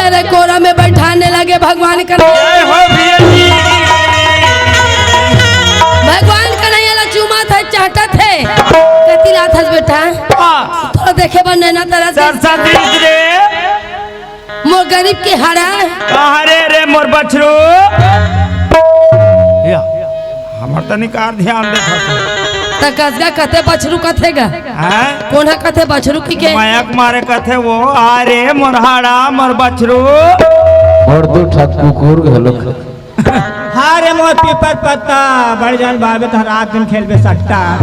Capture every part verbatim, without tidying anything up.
अरे कोरा में बैठाने लगे भगवान कन्हैया। जय हो भैया जी। भगवान कन्हैया ला चूमत हे, चाटत हे। कति लात हस बेटा? हाँ। थोड़ा देखे बर नैना तरस के। सरसा दृष्टि रे। मोर गरीब के हाड़ा। कहाँ रे, रे मोर बछरू? या, हमर तनी कार ध्यान दे। त कसगा कथे बछरू कथे गा? हैं? कोन ह कथे बछरू कहिके? मयक मारे कथे वो, आ रे मोर हाड़ा, मोर बछरू। मोर दू ठक कुकुर घलो। हाँ रे मोर पीपर पत्ता, बड़ जान बाबे त रात दिन खेलबे सट्टा।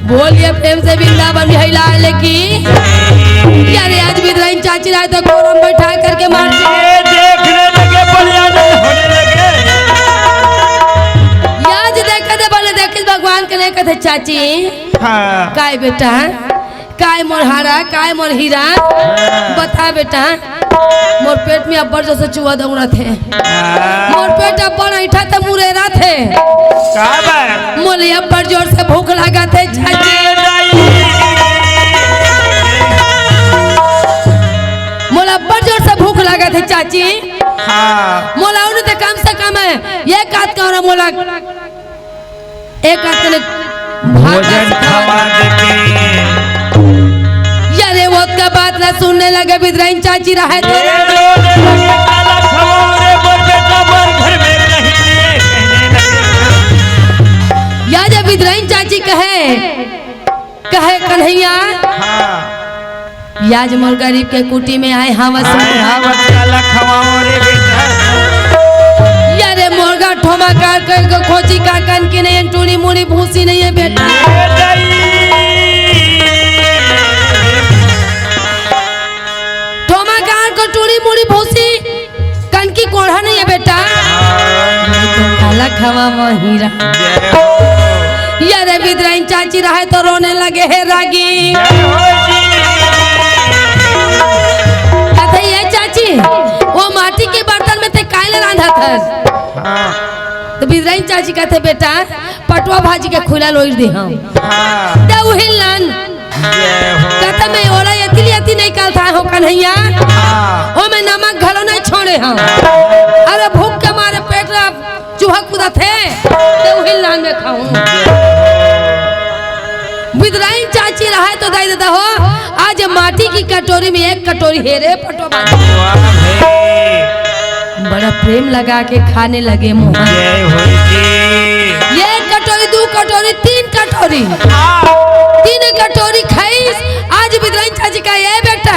बोलिए प्रेम से वृंदावन बिहारी लाल की। अरे आज बिदराइन चाची राय तो कोरम बैठा करके मार दिए। ये देखने लगे, बढ़िया नहीं होने लगे। आज देखे दे बोले, देखिस भगवान के नहीं कथे चाची। हाँ। काय बेटा? काय मोर हाड़ा, काय मोर हीरा? बता बेटा, मोर पेट में अब्बड़ जोर से चूहा दौड़त हे। हाँ। मोर पेट अब्बड़ ऐंठा त मुरेरत हे। का बा? मोले अब्बड़ जोर से भूख लागत हे, चाची। मोला अब्बड़ जोर से भूख लागत हे, चाची। हाँ। मोला उनु ते कम से कम हे, ये कात कौरा मोला एक आदमी ने भोजन खवा दे के। यारे, वो का बात ना सुनने लगे, बिदराइन चाची रहे तो। ये रो रे लगे, काला खवाओ रे, बोल बेटा, मोर घर में नहीं है, कहने लगे। या जब बिदराइन चाची कहे, कहे, "कन्हैया, हाँ। याज मोर गरीब के कुटी में आए हावस।" आए हावस, काला खवाओ रे बेटा। यारे मोर गा ठोमा का कर के खोजी का कन की नहीं, टूड़ी मूड़ी भूसी नहीं है बेटा। ये दई। ठोमा का को टूड़ी मूड़ी भूसी कनकी कोढ़ा नहीं है बेटा। हाँ। काला खवा महिरा। जय हो। यारे बिदराइन चाची रहे तो रोने लगे हे रागी। जय हो जी। कहते, "ये चाची, वो माटी के बर्तन में ते काय ले रांधत हस?" हाँ। तो बिदराइन चाची कहते, "बेटा, पटवा भाजी के खुला लोई दे हम।" हाँ। दे उहिल लान। जय हो। कहता, "मैं ओला एती ले एती नहीं करता हो कन्हैया। हाँ। ओ मैं नमक घलो नहीं छोड़े हूँ। अरे भूख के मारे पेट रा चूहा कूदत हे, ते उहिल लान में खाऊं।" बिदराइन चाची रहे तो दाई दादा हो, आज माटी की कटोरी में एक कटोरी हे रे पटवा भाजी। वाह भाई। बड़ा प्रेम लगा के खाने लगे मोहन। जय हो जी। ये कटोरी, दू कटोरी, तीन कटोरी, हाँ। तीन कटोरी खाइस। आज बिदराइन चाची का, "ए बेटा,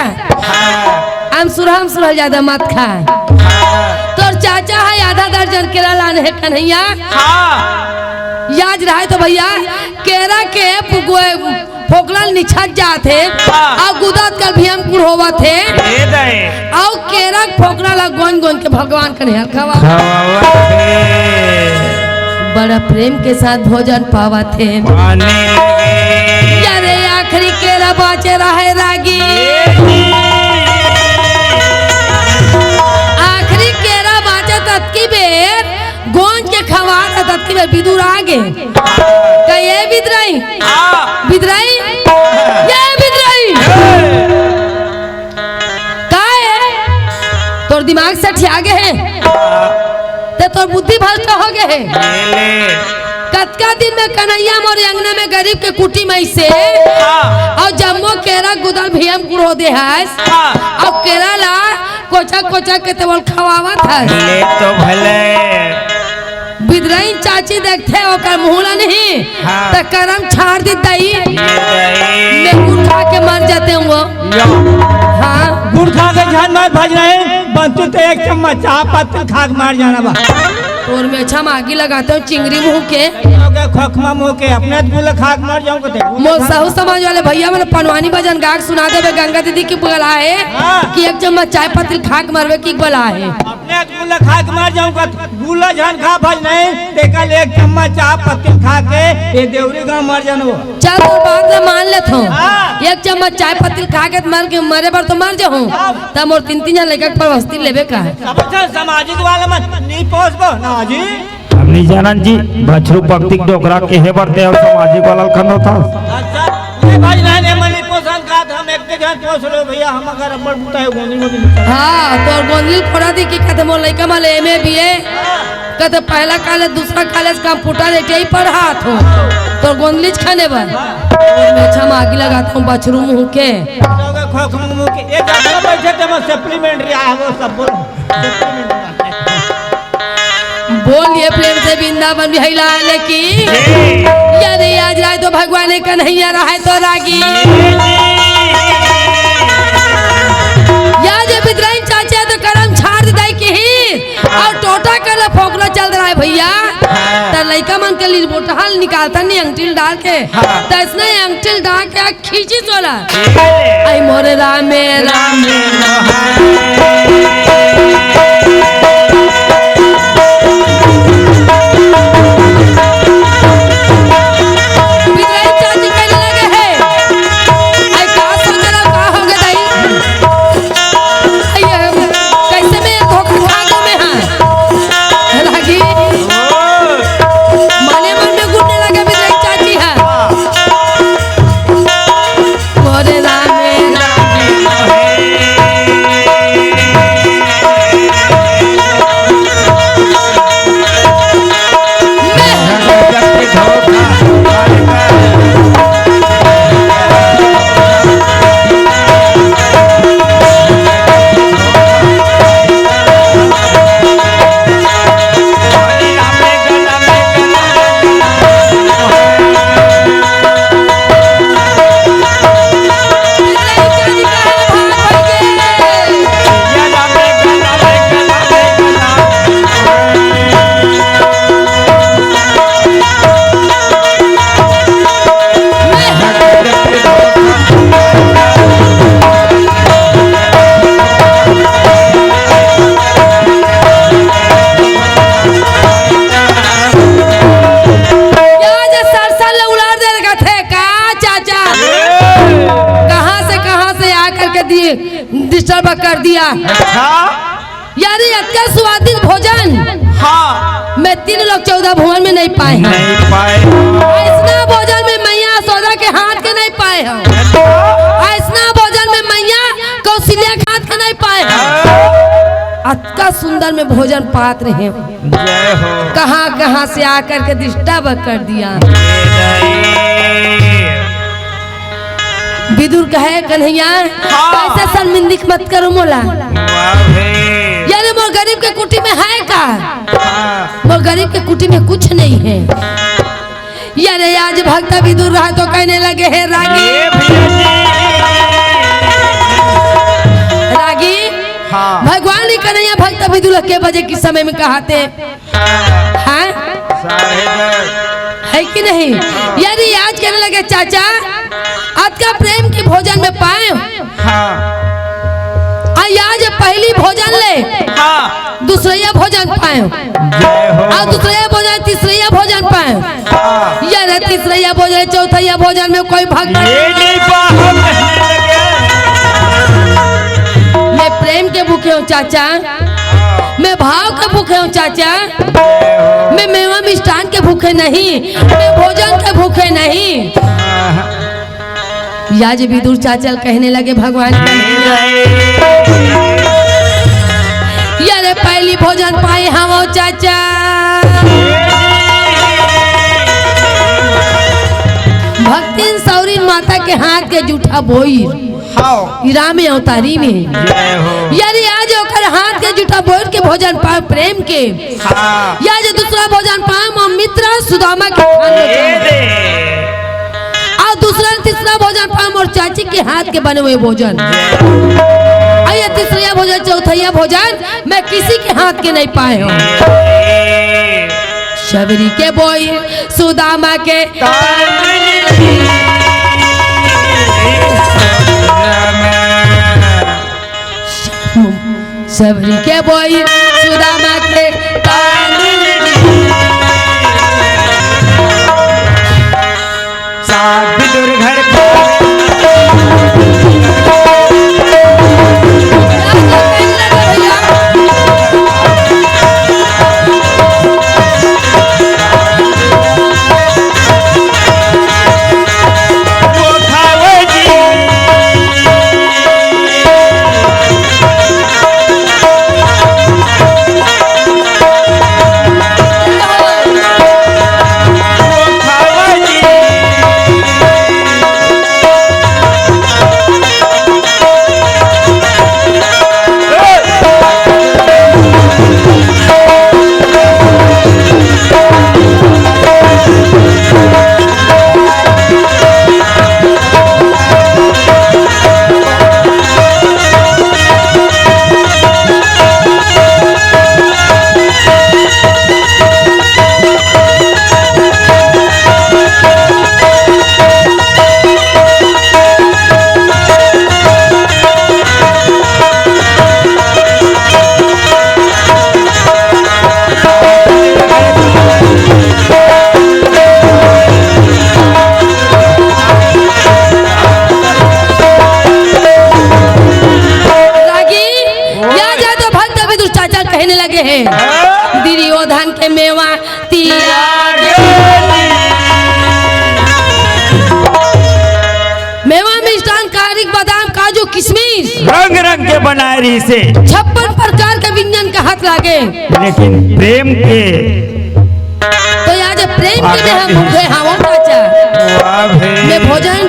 हाँ। आम सुरहा, आम सुरहा ज्यादा मत खा। हाँ। तोर चाचा है आधा दर्जन केरा लाने हे कन्हैया।" हाँ। याज रहे तो भैया, केरा के पुगुए फोकला ल निछत जात हे, हाँ। अउ गुदत कर भीम कुड़ होवत हे। ए दे। अउ केरा के फोकला ल गोन गोन के भगवान कन्हैया ल खवा। खवावत हे। बड़ा प्रेम के साथ भोजन पावत हे। पाने लगे। यारे आखिरी केरा बाचे रहे रागी। आखिरी केरा बाचे ततकी बेर गोन के खवा ततकी बेर बिदुर आगे। का ये बिदराई? हाँ। बिदराई? ये बिदराई? हे। का हे? तोर दिमाग सठिया गे हे? ते तोर बुद्धि भ्रष्ट हो गे हे? ले, ले। कतका दिन में कन्हैया मोर अंगना में गरीब के कुटी में से हाँ। अउ जम्मो केरा गुदल भीम कुड़ हो दे हस। हाँ। अउ केरा ला कोचक कोचक के ते बोल खवावत हस। ले तो भले। बिदराइन चाची देखथे ओकर मुँह ल नहीं, हाँ। त करम छाड़ दी दई। ये दई। मैं गुड़ खा के मर जाते हूँ वो। या। हाँ। गुड़ खा के झन मर भज नहीं, बनती तो एक चम्मच चाय पत्ती खा के मर जाना बा। तोर में अच्छा मागी लगाते हो चिंगरी मुँह के। ओके, खोखमा मुँह के, अपने गुड़ खा के मर जाऊँ कते। मोर सहू समाज वाले भैया मन पनवानी भजन गा के सुना देबे, गंगा दीदी की बला हे हाँ। कि एक चम्मच चाय पत्ती खा के मरबे की बला हे। अपने गुड़ खा के मर जाऊं का, गुड़ झन खा भज नहीं, तेकर एक चम्मच चाय पत्ती खा के ये देवरी गांव मर जानो। चल, तोर बात ला मान लेत हूँ। हाँ। एक चम्मच चाय पत्ती खा के मर के, मरे बर तो मर जाहूँ। हाँ। त मोर तीन तीन झन लइका के परवस्ती लेबे का? अब चल, सामाजिक वाला मन नहीं पोसबो ना जी। हम नहीं जानन जी, बछरू पक्तिक डोकरा के हे बरते और सामाजिक वाला खन होता। अच्छा, ये भाई नहीं, नहीं, मन नहीं पोसन का, हम एक जात हो, सुनो भैया, हम अगर अब्बड़ बूता हे, गोंदली मोंदली। हाँ, तोर गोंदली फोड़ा दी कि कहते मोर लइका मन ल एम ए, बी ए, कहते पहला कॉलेज, दूसरा college, computer, A T I पढ़ात हो। तोर गोंदलीच खने बर। और मैं छमा आगी लगाता हूँ, बछरू मुँह के। तो अगर खोख मुँह के, एक जगह बैठे थे, मैं सप्लीमेंट्री आया, वो सब बोल। सप्लीमेंट्री। बोलिए प्रेम से वृंदावन बिहारी लाल की। जय। यारे आज राय तो भगवान कन्हैया रहे तो रागी। या जे बिदराइन चाचा तो करम छाड़ दे की ही। और टोटा कर फोकला चल रहा है भैया। हाँ। त लइका मन के लिए बोटहाल निकालता नहीं अंगठी ल डाल के। हाँ। त इसने अंगठी ल डाल के खींची सोला। आई मोरे रामे, रामे। बिदराइन चाची कहने लगे हे, आई का सोच रहा, का हो गया दाई? आई, कैसे मैं धोखा खा गया मैं, हाँ? रागी। मने मन में गुटने लगे बिदराइन चाची ह। मोरे रामे। या जे सरसर ले उलार दे रखा थे का चाचा? कहाँ से, कहाँ से आकर के दिए, डिस्टर्ब कर दिया। अच्छा। यार, ये अतका स्वादिष्ट भोजन हाँ। मैं तीन लोक चौदह भुवन में नहीं पाए हँव। नहीं पाए। अइसना भोजन मैं मैया यशोदा के हाथ के नहीं पाए हँव। अच्छा। अइसना भोजन मैं मैया कौशल्या के हाथ के नहीं पाए हँव। हाँ। अतका सुंदर मैं भोजन पात रहेंव। जय हो। कहाँ कहाँ से आकर के डिस्टर्ब कर दिया। ये नहीं। विदुर कहे, "कन्हैया, हाँ। ऐसे शर्मिंदिक मत करो मोला।" वाह भाई। यारे मोर गरीब के कुटी में है का? हाँ। मोर गरीब के कुटी में कुछ नहीं है। यारे आज भक्त विदुर रहा तो कहने लगे, "हे रागी।" ये भैया जी। रागी, हाँ। भगवान ही कन्हैया भक्त विदुर के बजे किस समय में कहाते? हाँ? साढ़े दस। है कि नहीं? यार, ये आज कहने लगे, "चाचा, अतका प्रेम के भोजन मैं पाए हँव। हाँ। आ, आज पहली भोजन ले, हाँ। दूसरैया भोजन पाए हँव। जय हो। आ, दूसरैया भोजन, तीसरैया भोजन पाए हँव। हाँ। यार, तीसरैया भोजन, चौथैया भोजन में कोई भक्त ये नहीं पा हम नहीं लगे।" मैं प्रेम के भूखे हँव चाचा। मैं भाव के भूखे हँव चाचा, मैं मेवा मिष्ठान के भूखे नहीं, मैं भोजन के भूखे नहीं। या जे विदुर चाचा ल कहने लगे भगवान, यारे पहली भोजन पाए हँव चाचा। भक्तिन सौरिन माता के हाथ के जूठा बोइर। हाँ। ई राम अवतारी में। जय हो। यारे आज ओकर हाथ के जूठा बोइर के भोजन पाए प्रेम के। हाँ। या जे दूसरा भोजन पाए, मोर मित्र सुदामा के खान में ये खाए। दे। आ दूसरा तीसरा भोजन पाए, मोर चाची के हाथ के बने हुए भोजन। जय हो। आ ये तीसरा भोजन, चौथैया भोजन, मैं किसी के हाथ के नहीं पाए हँव। ये। शबरी के बोइर सुदामा के। शबरी के बोइर सुदामा के। साथ भी दुर्घर हे। दुर्योधन के मेवा तियागे। मेवा, मिष्ठान, खारिक, बादाम, काजू, किशमिश, रंग रंग के बनाए रहिसे। छप्पन प्रकार के व्यंजन के हाथ लागे। लेकिन प्रेम के तो आज प्रेम के में हम भूखे हावों, चाचा। वाह भई। मैं भोजन,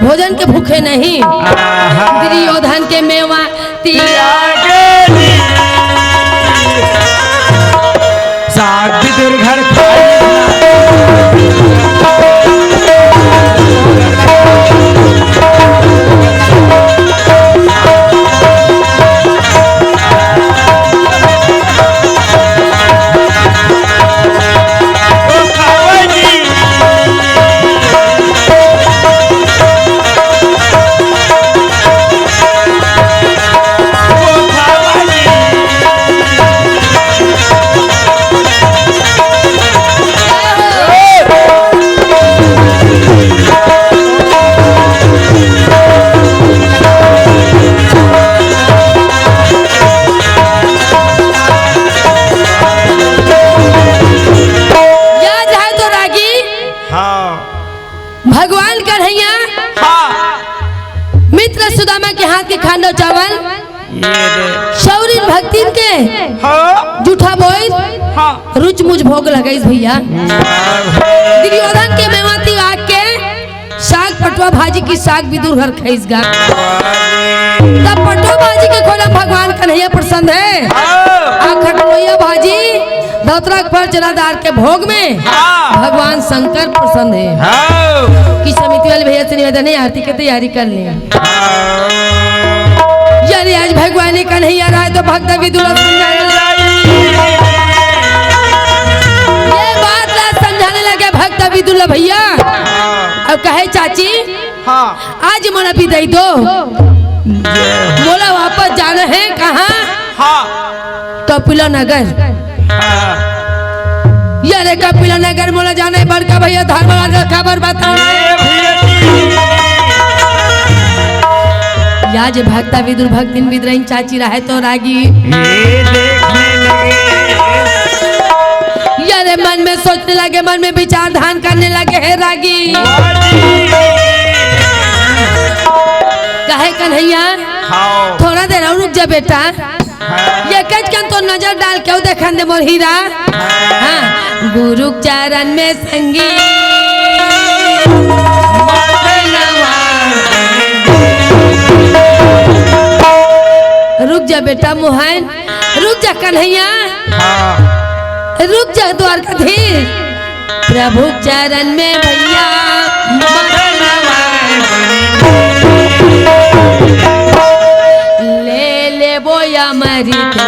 भोजन के भूखे नहीं। आहा। दुर्योधन के मेवा तियागे। साग विदुर घर खाए। याद है तो रागी, हाँ। भगवान कन्हैया, हाँ। मित्र सुदामा के हाथ के खांडो चावल, ये दे। शौरिन भक्तिन के, हाँ। जूठा बोइर, हाँ। रुच मुच भोग लगाइस भैया। दुर्योधन के मेवा तियाग के साग पटवा भाजी की साग विदुर घर खइस गा। तब पटवा भाजी के खोला भगवान कन्हैया प्रसन्न हे। हाँ। आ खटलोइया भाजी धोतरा के फल चना दार के भोग में हाँ। भगवान शंकर प्रसन्न हे। हाँ। कि समिति वाले भैया से निवेदन हे, आरती के तैयारी कर लें। हाँ। यानी आज भगवान कन्हैया रहे तो भक्त विदुर समझाने लगे। ये बात ला समझाने लगे भक्त विदुर भैया। हाँ। अब कहे, चाची, हाँ। आज मोला बिदाई दो। मोला वापस जाना हे कहाँ? हाँ। कपिला नगर। हाँ। यारे कपिला नगर मोला जाना हे, बड़का भैया धर्मराज का खबर बताओ। ये भैया जी। या जे भक्ता विदुर भक्तिन बिदरइन चाची रहे तो रागी। ये देखने लगे। यारे मन में सोचने लगे, मन में विचार ध्यान करने लगे, हे रागी। वाह जी। कहे कन्हैया, हाँ। थोड़ा देर और रुक जा बेटा। हाँ। ये कच कन तो नजर डाल के देखन दे मोर हीरा। हाँ। हाँ। गुरु चरण में संगी। रुक जा बेटा मोहन, रुक जा कन्हैया। हाँ। रुक जा द्वारकाधीश। प्रभु चरण में भैया ले लेबो अमृत।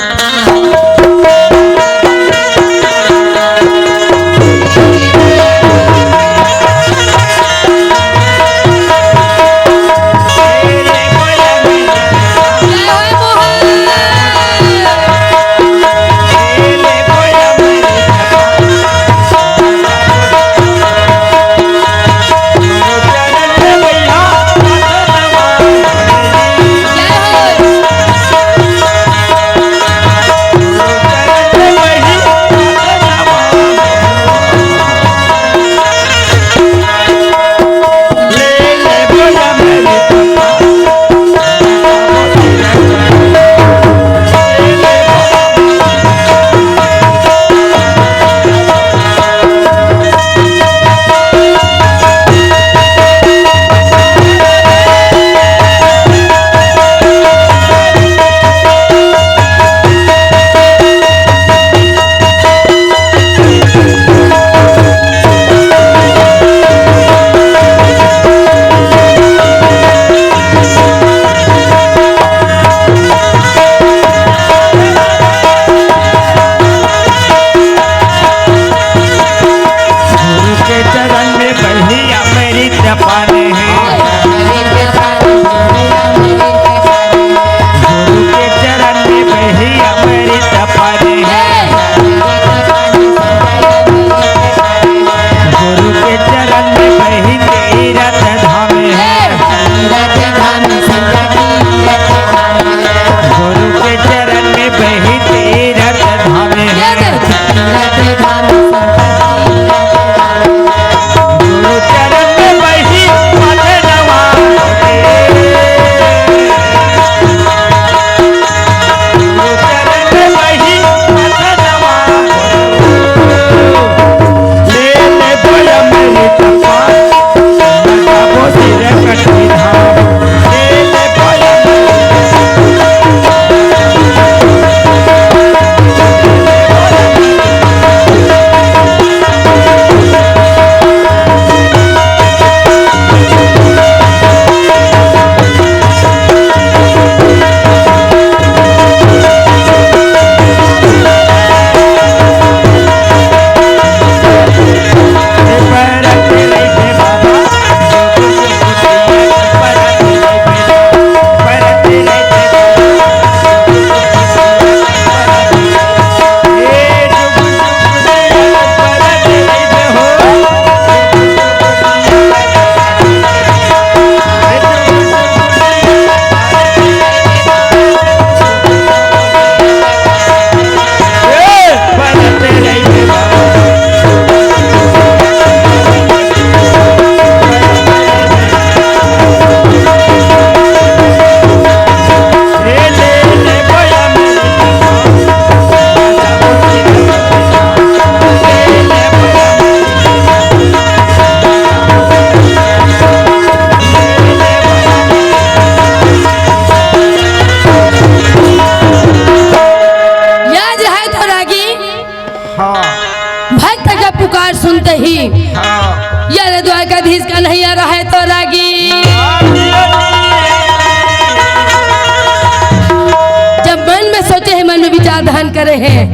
धन करे हे।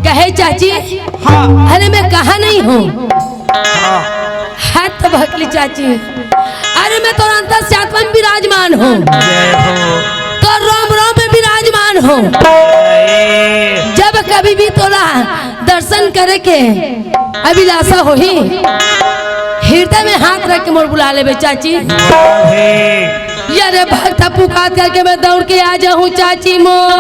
कहे, चाची, हाँ। अरे मैं कहाँ नहीं हूँ? हाँ। हाथ तो भकली चाची, अरे मैं तोर अंतर से आत्मा में विराजमान हूँ, जय हो। तोर रोम रोम में विराजमान हूँ। जय। जब कभी भी तोला दर्शन करे के अभिलाषा होही, हृदय में हाथ रख के मोर बुला लेबे चाची। वाह हे। यारे भक्त पुकार करके मैं दौड़ के आ जाऊं चाची मोर।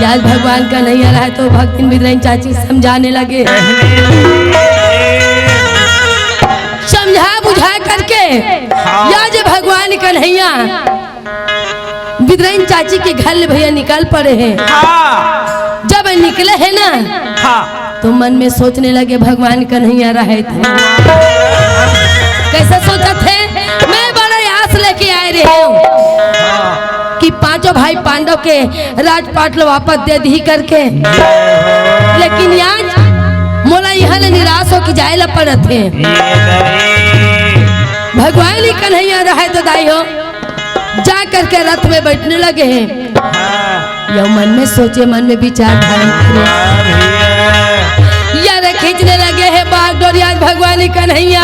यार भगवान कन्हैया रहे तो भक्तिन बिद्राइन चाची समझाने लगे, समझा बुझा करके। हाँ। या जे भगवान कन्हैया बिद्राइन चाची के घर ले भैया निकल पड़े हे। हाँ। जब निकले हे ना, हाँ। तो मन में सोचने लगे, भगवान कन्हैया रहे थे। कैसे सोचत हे? मैं बड़ा आस लेके आए रहे हूँ कि पांचों भाई पांडव के राजपाट लो वापस दे दी करके, लेकिन आज मोला यहाँ ले निराश होके जाए ला पड़त हे। भगवान ही कन्हैया रहे तो दाई हो, जा करके रथ में बैठने लगे हैं। हाँ। यो मन में सोचे, मन में विचार धारण करे। हाँ भैया। यार खींचने लगे हैं बागडोर, यार भगवान ही कन्हैया,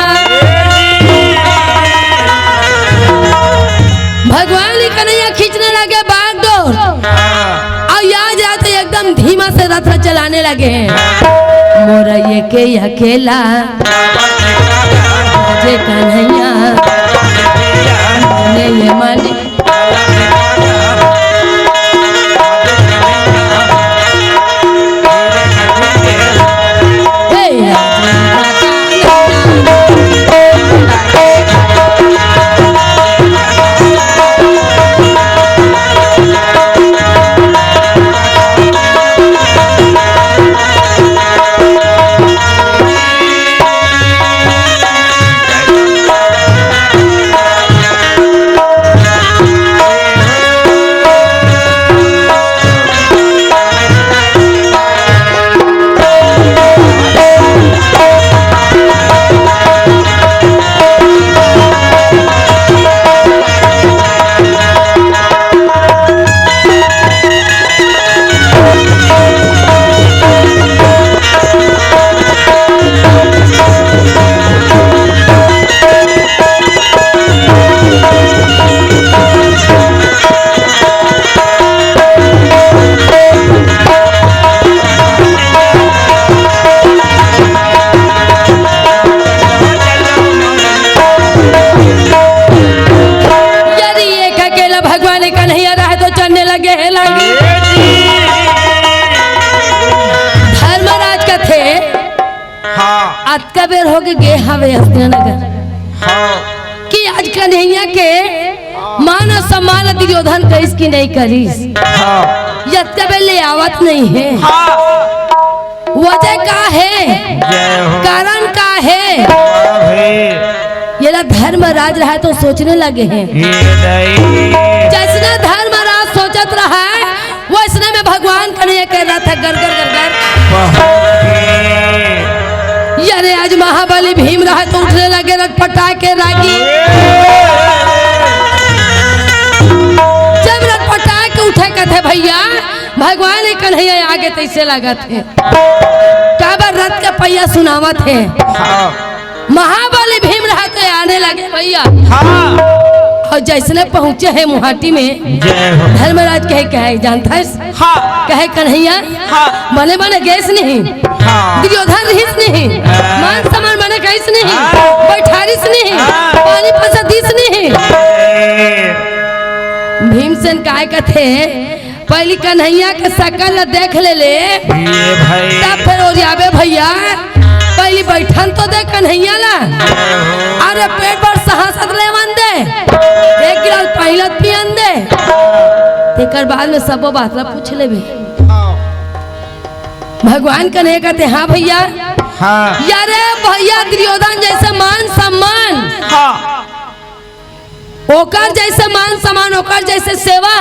भगवान ही कन्हैया खींचने लगे बागडोर। हाँ। अउ यार जाते एकदम धीमा से रथ चलाने लगे हैं। मोर एके अकेला जे कन्हैया, मने ये माने। हे। यदि एक अकेला भगवान कन्हैया रहे तो चलने लगे हे लागी। धर्मराज कथे, हाँ। अतका बेर होगे गे हवे हस्तिनानगर। हाँ। कि आज कन्हैया के मान अउ सम्मान दुर्योधन करिस कि नहीं करिस? हाँ। अतका बेर ले आवत नहीं हे। हाँ। वजह का हे? जय हो। कारण का हे? हाँ भाई। ये ला धर्मराज रहा तो सोचने लगे हैं। ये नहीं। जैसने धर्मराज सोचत रहा है, वैसने में भगवान कन्हैया के रथ गरगर गरगर। बहुत ही। यारे आज महाबली भीम रहा तो उठने लगे रटपटा के रागी। जब रटपटा के उठे कथे भैया, भगवान कन्हैया आगे तैसे लगत हे। काबर रथ के पहिया सुनावत हे। हाँ। महाबली भीम रहा तो आने लगे भैया। हाँ। अउ जैसने पहुंचे हे मुहाटी में, जय हो। धर्मराज कहे, कहे, जानत हस? हाँ। कहे, कन्हैया, हाँ। बने बने गेस नहीं, हाँ। दुर्योधन रहिस नहीं, हाँ। मान सम्मान बने कहिस नहीं, हाँ। बैठारिस नहीं, हाँ। पानी पसा दिस नहीं। जय। भीमसेन काय कथे, पहली कन्हैया के शकल ल देख ले ले, ये भाई। तब फिर ओरियाबे भैया। पहली बैठन तो दे कन्हैया ला। अरे पेट भर सहासत लेवन दे, एक गिलास पानी ल पियन दे, तेकर बाद में सबो बात ला पूछ लेबे। भगवान कन्हैया कथे, हाँ भैया। हाँ। यारे भैया दुर्योधन जैसे मान सम्मान। हाँ। ओकर जैसे मान सम्मान, ओकर जैसे सेवा।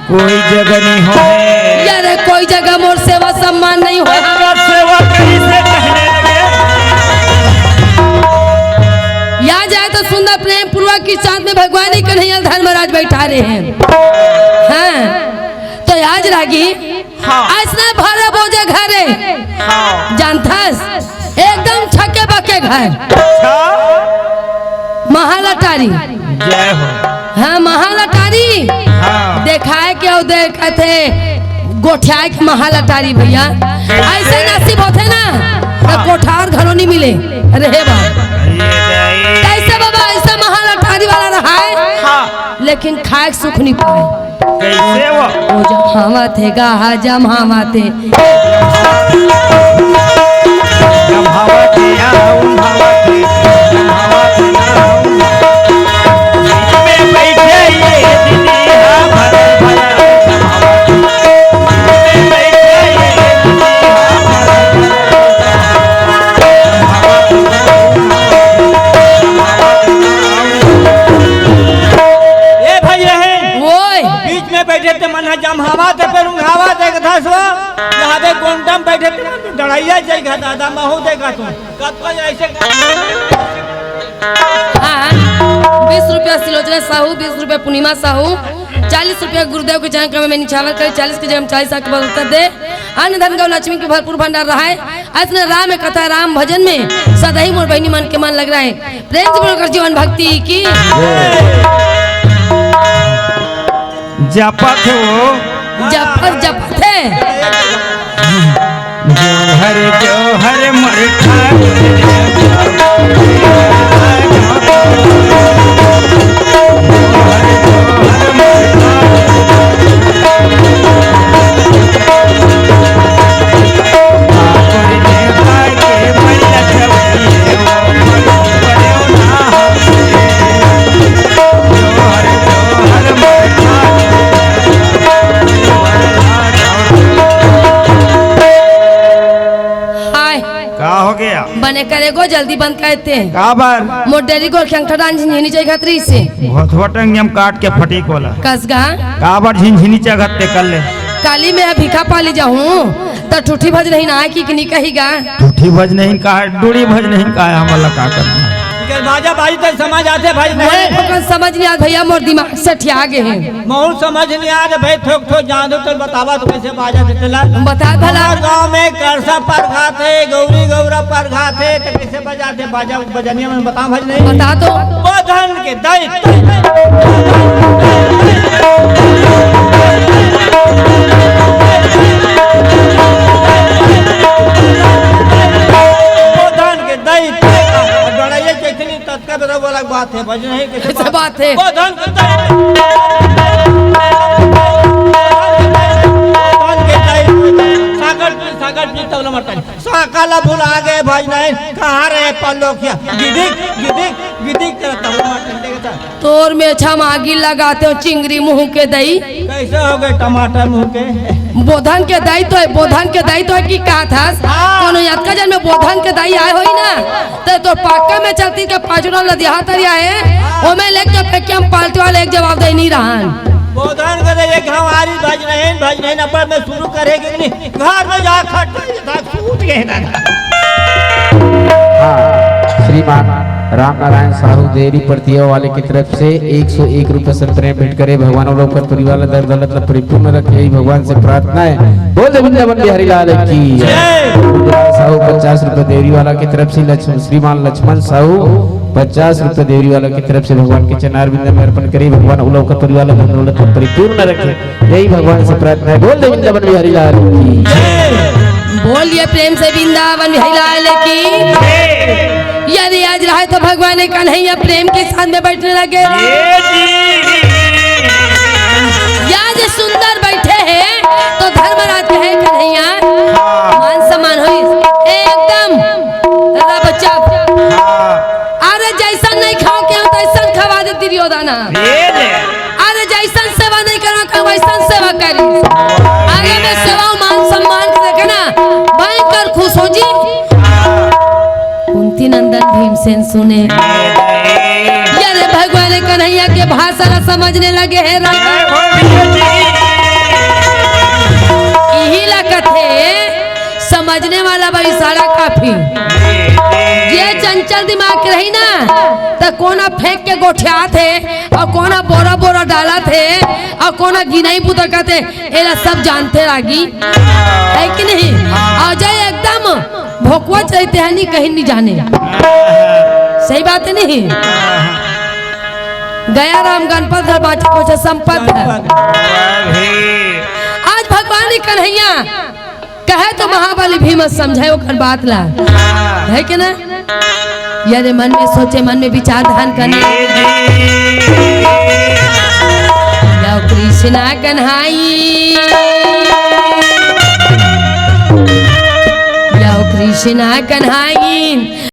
कोई जगह नहीं होय। यारे कोई जगह मोर सेवा सम्मान नहीं होय। ओकर सेवा करी से कहने लगे। या जाए तो सुंदर प्रेम पूर्वक के साथ में भगवान ही कन्हैया धर्मराज बैठा रहे हैं। हाँ, तो आज रागी हाँ। ऐसने भरे बोजे घरे हाँ। जानथस, एकदम छके बके घर। अच्छा। महालटारी। जय हो। हाँ, महालटारी। हाँ। देखाए के अउ देखत हे, गोठियाए के महालटारी भैया। ऐसे नसीब होथे ना, त हाँ। कोठार घलो नहीं मिले। अरे हे बाप। ये जाई। कैसे बाबा, ऐसा महालटारी वाला रहा है? हाँ। लेकिन खाए के सुख नहीं पाए। कैसे वो? वो जमावत हे गा, जमावत हे। जमावत हे, आ, उमावत हे, जमावत हे, आ, उमावत हे। बीच में बैठे ये दीदी, हाँ, भरल, भरल, जमावत हे। बीच में बैठे ये दीदी, हाँ, भरल, भरल, जमावत हे। ए भाई रहे। ओए। बीच में बैठे ते मन ह जमहावा ते फेर उंघावा ते कथा सो। यहाँ पे गोंडम बैठे ते मन डड़ैया जाई घा दादा महू दे घा तू। कतको ऐसे हाँ, बीस रुपया सिलोचना साहू, बीस रुपया पूर्णिमा साहू, चालीस रुपया गुरुदेव के चरण कमल में निछावर करे, चालीस के जगह में चालीस आके बदलता दे। अन्न धन गौ लक्ष्मी के भरपूर भंडार रहा है। ऐसने राम कथा राम भजन में सदा ही मोर बहिनी मन के मन लग रहा है। प्रेम से बोलो कर जीवन भक्ति की। जपत हो। जपत, जपत है। जोहर, जोहर मोर ठाकुर। हाय। का हो गया? बने करे गो, जल्दी बंद करते हैं। का बर? मोर डेरी गोर खेंगठा डान झिनझिनी जाई खतरी से। भोथवा टंगियम काट के फटी कोला। कस गा? का बर झिनझिनी चघत ते कर ले? काली में भिखा पाली जाहूं, त ठुठी भज नहीं ना की, की नहीं कही गा? ठुठी भज नहीं का, डूड़ी भज नहीं का, हमला का करना? इनकर बाजा बाजी तो समझ आते भाई, मोरे नहीं। ओकर समझ नहीं आत भैया, मोर दिमाग सठिया गे हे। महू समझ नहीं आत भाई, थोक थोक जान दो तो बतावा तो कैसे बाजा से चला। बता भला। हमार गांव में करसा परघाथे, गौरी गौरा परघाथे, तो कैसे बजाथे बाजा बजनिया में बता भाई नहीं। बता तो। बधन के दाई। बधन के दाई। डड़ाइया चैतनी तत्का बेरा वाला बात है, भजन है, कैसे कैसे बात? बात है? बधन के दाई। बधन के दाई। सागर जी, सागर जी, तबला मटन। साका ला भुला गए भाई नहीं, कहाँ रहे पल्लो क्या? गिदिक, गिदिक, गिदिक तेरा तबला मटन देखे था। तोर में छम आगी लगाते हो चिंगरी मुंह के दई। कैसे हो गए टमाटर मुंह के? बोधन के दई तो है, बोधन के दई तो है कि का था? हाँ। कोनो याद का जन में बोधन के दई आए होई ना, तो तोर पाका में चलती के पाचुड़ा लदिया तरिया है, ओमे लेके फेंके हम पार्टी वाले एक जवाब दे नहीं रहन। बोधन के दई एक हमारी भज नहीं, भज नहीं, नंबर में शुरू करेगी नहीं, घर में जा खट हाँ, श्रीमान राम नारायण साहू देरी परतिया वाले की तरफ से एक सौ एक रुपये संतरे भेंट करे। भगवान अउ ओकर परिवार ला धन दौलत ला परिपूर्ण रखे, यही भगवान से प्रार्थना है। बोल दे वृंदावन बिहारी लाल की जय। साहू पचास रुपये देरी वाला की तरफ से लक्ष्मण, श्रीमान लक्ष्मण साहू पचास रुपये देरी वाला की तरफ से भगवान के चरणार बिंद में अर्पण करे। भगवान अउ ओकर परिवार ला धन दौलत ला परिपूर्ण रखे। यही भगवान से प्रार्थना है। बोल दे वृंदावन बिहारी लाल की। बोलिए प्रेम से वृंदावन बिहारी लाल की। यदि आज रहे तो भगवान कन्हैया प्रेम के साथ में बैठने लगे। या जे सुंदर बैठे हैं तो धर्मराज कहे कन्हैया मान सम्मान होई एकदम रबचब। अरे जैसन नहीं खाओ के हो तैसन खवा दे दुर्योधन। अरे जैसन सेवा नहीं करना था वैसन सेवा करी। आगे में सेवा मान सम्मान के देखे ना भयंकर खुश हो जी। कुंती नंदन भीमसेन सुने। अरे भगवान कन्हैया के भाषा ला समझने लगे हैं राजा। यही ला कथे समझने वाला बा इशारा काफी। ये चंचल चल दिमाग के रही ना, त कोना फेंक के गोठियात हे, अउ कोना बोरा बोरा डालत हे, अउ कोना गिनई बुता करत हे, एला सब जानथे रागी, हे कि नहीं? अउ जय एकदम भोकवच रहिथे, हे नहीं, कहीं नहीं जाने। सही बात हे नहीं? गया राम गणपत घर बाँचे कुछ संपत हे। आज भगवान ही कन्हैया कहे तो महाबली भीम समझे ओकर बात ला, हे कि ना? यदि मन में सोचे, मन में विचार ध्यान करने, या कृष्णा कन्हाई, या कृष्णा कन्हाई,